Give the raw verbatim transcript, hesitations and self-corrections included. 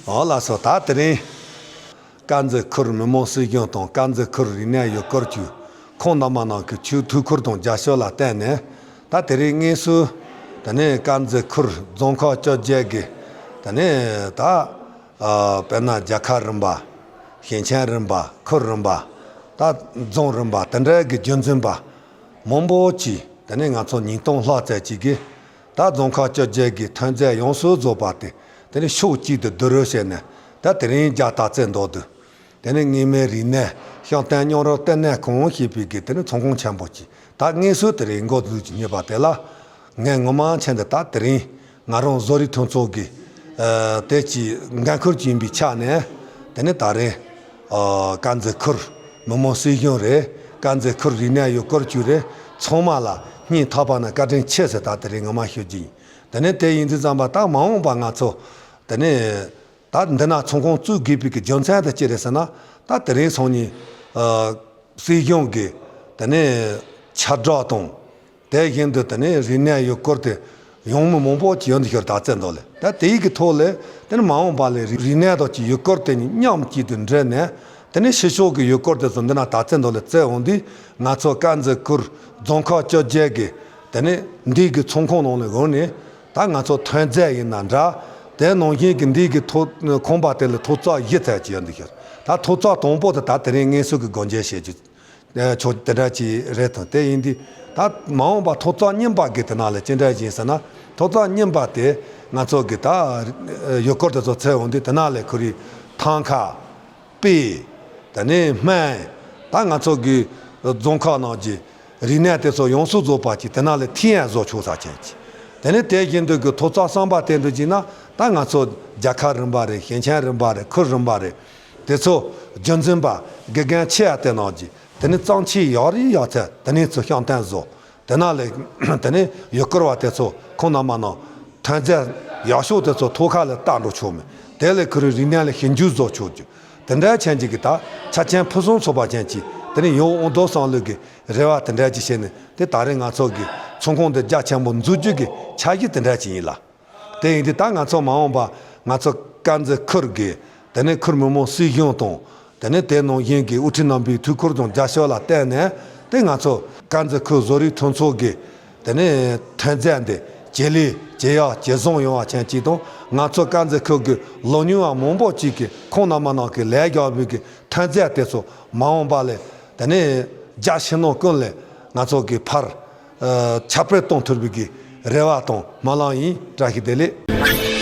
ཨོ་ལགས་སོ། ད་དེ་རིང་དཀར་མཛེས་ཁུལ་མི་དམངས་སྲིད་གཞུང་དང་དཀར་མཛེས་ཁུལ་རིག་གནས་ཡུལ་སྐོར་ཅུས་ཁོང་རྣམ་པ་ནང་གི་ཆུ་ཐུགས་ཁུར་དང་རྒྱབ་སྐྱོར་ལ་བརྟེན་ནས། ད་དེ་རིང་དངོས་སུ་དེ་ནས་དཀར་མཛེས་ཁུལ་རྫོང་ཁག་བཅོ་བརྒྱད་ཀྱི་དེ་ནས་ད་ཨ་དཔེར་ན་རྒྱལ་ཁབ་རིམ་པ། ཞིང་ཆེན་རིམ་པ། ཁུལ་རིམ་པ། ད་རྫོང་རིམ་པ། དེ་འདྲ་གི་རྒྱུན་འཛིན་པ་མང་པོ་ཅིག་དེ་ནས་ང་ཚོ་ཉིས་སྟོང་ལྷག་ཙམ་ཅིག་གིས་ད་རྫོང་ཁག་བཅོ་བརྒྱད་ཀྱི་ཐོན་རྫས་ཡོངས་སུ་རྫོགས་པ་དེ་དེ་ནས་ཕྱོགས་གཅིག་ཏུ་བསྡུ་རུབ་བྱས་ནས། ད་དེ་རིང་རྒྱ་སྟག་རྩེ་མདོ་སྡེ་དེ་ནས་རྙིང་མའི་རིག་གནས་བཤམས་སྟོན་རྙིང་རུ་ལྟེ་གནས་ཁང་ཞེས་པའི་གི་དེ་ནས་ཚོང་ཁང་ཆེན་པོ་ཅིག་ད་དངོས་སུ་དེ་རིང་འགོ་འཛུགས་ཀྱི་ཡོད་པ་དེ་ལ། ངས་ངོ་མ་མཚོན་ཏེ་ད་དེ་རིང་ང་རང་བཟོ་རིག་མཐུན་ཚོགས་ཀྱི་ཨ་དེ་ཅིག་འགན་འཁུར་ཅིག་ཡིན་པའི་ཆ་ནས། དེ་ནས་ད་རེས་ཨ་དཀར་མཛེས་ཁུལ་མི་དམངས་སྲིད་གཞུང་རེད། དཀར་མཛེས་ཁུལ་རིག་གནས་ཡུལ་སྐོར་ཅུས་རེད། ཚང་མ་ལ་སྙིང་ཐག་པ་ནས་བཀའ་དྲིན་ཆེ་ཟེར་ད་དེ་རིང་ངོ་མ་ཞུ་རྒྱུ་ཡིན། དེ་ནས་དེ་ཡིན་དུས་ཙམ་པ་ད་མ་འོངས་པ་ང་ཚོ་དེ་ནས་ད་འདི་ན་ཚོང་ཁང་བཙུགས་དགོས་པའི་གི་རྒྱུ་མཚན་དེ་ཅི་རེད་ཟེར་ན། ད་དེ་རིང་སང་ཉིན་ཨ་སྲིད་གཞུང་གི་དེ་ནས་ཁྱབ་བསྒྲགས་དང་། དེ་བཞིན་དུ་དེ་ནས་རིག་གནས་ཡུལ་སྐོར་དེ་ཡོང་མི་མང་པོ་ཅིག་ཡོང་དུ་ཤོར་ད་རྩེ་མདོ་ལ། ད་དེའི་གི་ཐོག་ལས་དེ་ནས་མ་འོངས་པ་ལ་རིག་རིག་གནས་དང་ཅིག་ཡུལ་སྐོར་དེ་གཉིས་མཉམ་གཅིག་ཏུ་འདྲེས་ནས། དེ་ནས་ཕྱི་ཕྱོགས་ཀྱི་ཡུལ་སྐོར་དེ་ཚོ་འདི་ན་ད་རྩེ་མདོ་ལ་བཙལ་འོང་དུས། ང་ཚོ་དཀར་མཛེས་ཁུལ་རྫོང་ཁག་བཅོ་བརྒྱད་ཀྱི་དེ་ནས་འདི་གི་ཚོང་ཁང་ནང་ལ་འོང་ནས། ད་ང་ཚོ་ཐོན་རྫས་ཡིན་ན་འདྲ། དེ་ནང་བཞིན་གྱི་འདི་གི་ཐོ་ཁང་པ་དེ་ལ་ཐོབ་ཚང་བཞི་ཙམ་ཅིག་ཡོང་དུ་ཤོར། ད་ཐོབ་ཚང་དང་པོ་དེ་ད་དེ་རིང་དངོས་སུ་གི་སྒོ་འབྱེད་བྱེད་རྒྱུ། ཨ་ཆོག་དེ་འདྲ་ཅིག་རེད་དང་། དེ་ཡིན་དུས་ད་མ་འོངས་པ་ཐོབ་ཚང་གཉིས་པ་གི་དེ་ནང་ལ་ཅི་འདྲ་ཡིན་ཟེར་ན། ཐོབ་ཚང་གཉིས་པ་དེ་ང་ཚོ་གི་ད་ཡུལ་སྐོར་དེ་ཚོ་འཚོལ་འོང་དུས། དེ་ནང་ལ་ཁོ་རའི་ཐང་ཀ། དཔེ། དེ་ནས་སྨན། ད་ང་ཚོ་གི་རྫོང་ཁག་ནང་གི་རིག་གནས་དེ་ཚོ་ཡོངས་སུ་རྫོགས་པ་ཅིག་དེ་ནང་ལ་ཐོན་ཡག་བཟོ་ཆོག་ས་ཅན་ཅིག་དེ་ནས་དེ་བཞིན་དུ་གི་ཐོབ་ཚང་གསུམ་པ་དེ་འདྲ་ཅིག་ན། ད་ང་ཚོ་རྒྱལ་ཁབ་རིམ་པ་རེད། ཞིང་ཆེན་རིམ་པ་རེད། ཁུལ་རིམ་པ་རེད། དེ་ཚོ་རྒྱུན་འཛིན་པ་དགེ་རྒན་ཆེ་བ་དེ་ནང་གི་དེ་ནས་གཙང་ཆུ་ཡག་རེ་ཡག་ཚད་དེ་ནས་ཚོ་བཤམས་སྟོན་བཟོ། དེ་ནང་ལས་དེ་ནས་ཡུལ་སྐོར་བ་དེ་ཚོ་ཁོང་རྣམ་པ་ནང་ཐོན་རྫས་ཡག་ཤོས་དེ་ཚོ་ཐོག་ཁ་ལ་བཏང་འགྲོ་ཆོག་མེད། དེ་ལས་ཁོ་རའི་རིག་གནས་ལ་ཞིབ་འཇུག་བཟོ་ཆོག་རྒྱུ། དེ་འདྲ་ཅན་ཅིག་གི་ད་ཆ་རྐྱེན་ཕུན་སུམ་ཚོགས་པ་ཅན་ཅིག་དེ་ནས་ཡོང་འོང་དོ་བསམ་ལུགས་ཀྱི་རེ་བ་དེ་འདྲ་ཅིག་བྱས་ནས། དེ་ད་རེས་ང་ཚོ་གི་ཚོང་ཁང་འདི་རྒྱ་ཆེན་པོ་འཛུགས་རྒྱུ་གི་འཆར་གཞི་དེ་འདྲ་ཅིག་ཡིན་ལ། དེ་ཡིན་དུས་ད་ང་ཚོ་མ་འོངས་པ་ང་ཚོ་དཀར་མཛེས་ཁུལ་གྱི་དེ་ནས་ཁུལ་མི་དམངས་སྲིད་གཞུང་དང་། དེ་ནས་དེ་ནང་བཞིན་གྱི་དབུ་ཁྲིད་རྣམ་པའི་ཐུགས་ཁུར་དང་རྒྱབ་སྐྱོར་ལ་བརྟེན་ནས། དེ་ང་ཚོ་དཀར་མཛེས་ཁུལ་བཟོ་རིག་མཐུན་ཚོགས་ཀྱི་དེ་ནས་ཐོན་རྫས་འདི་ཇེ་ལེགས་ཇེ་ཡག་ཇེ་བཟང་ཡོང་བ་ཅན་ཅིག་དང་། ང་ཚོ་དཀར་མཛེས་ཁུལ་གྱི་ལོ་ཉུང་བ་མང་པོ་ཅིག་གིས་ཁོང་རྣམ་པ་ནང་གི་ལས་རྒྱག་པའི་གི་ཐོན་རྫས་དེ་ཚོ་མ་འོངས་པ་ལ་དེ་ནས་རྒྱ་ཕྱི་ནང་ཀུན་ལ་ང་ཚོ་གི་ཕར་ཨ་ཁྱབ་སྤེལ་གཏོང་ཐུབ་པའི་གི་རེ་བ་དང་སྨོན་ལམ་ཡིན། བཀྲ་ཤིས་བདེ་ལེགས།